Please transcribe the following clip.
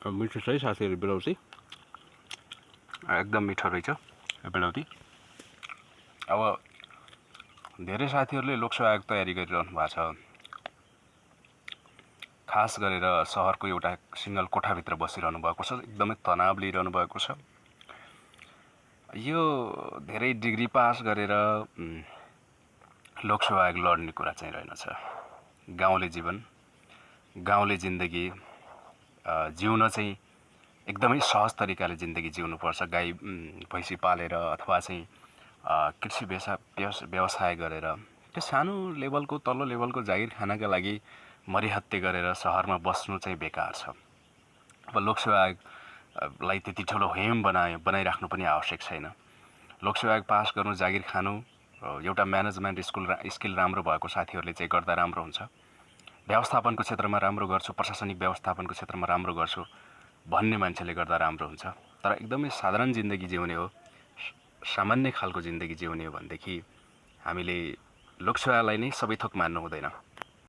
मिठो छ है साथीहरू बेलौती एकदम मिठो रहेछ बेलौती। अब धेरै साथीहरूले लोकसभा आयोग तयारी गरिरहनु भएको छ, खास गरेर सहरको एउटा सिंगल कोठाभित्र बसिरहनु भएको छ, एकदमै तनाव लिइरहनु भएको छ। यो धेरै डिग्री पास गरेर लोकसभा आयोग लड्ने कुरा चाहिँ रहेनछ। गाउँले जीवन, गाउँले जिन्दगी जिउन चाहिँ एकदमै सहज तरिकाले जिन्दगी जिउनुपर्छ। गाई भैँसी पालेर अथवा चाहिँ कृषि व्यवसाय गरेर त्यो सानो लेभलको तल्लो लेभलको जागिर खानका लागि मरिहत्ते गरेर सहरमा बस्नु चाहिँ बेकार छ। अब लोकसेवा आयोगलाई त्यति ठुलो हेम बनाइराख्नु पनि आवश्यक छैन। लोकसेवा आयोग पास गर्नु, जागिर खानु, एउटा म्यानेजमेन्ट स्किल राम्रो भएको साथीहरूले चाहिँ गर्दा राम्रो हुन्छ। व्यवस्थापनको क्षेत्रमा राम्रो गर्छु, प्रशासनिक व्यवस्थापनको क्षेत्रमा राम्रो गर्छु भन्ने मान्छेले गर्दा राम्रो हुन्छ। तर एकदमै साधारण जिन्दगी जिउने हो, सामान्य खालको जिन्दगी जिउने हो भनेदेखि हामीले लोकसेवालाई नै सबै थोक मान्नु हुँदैन।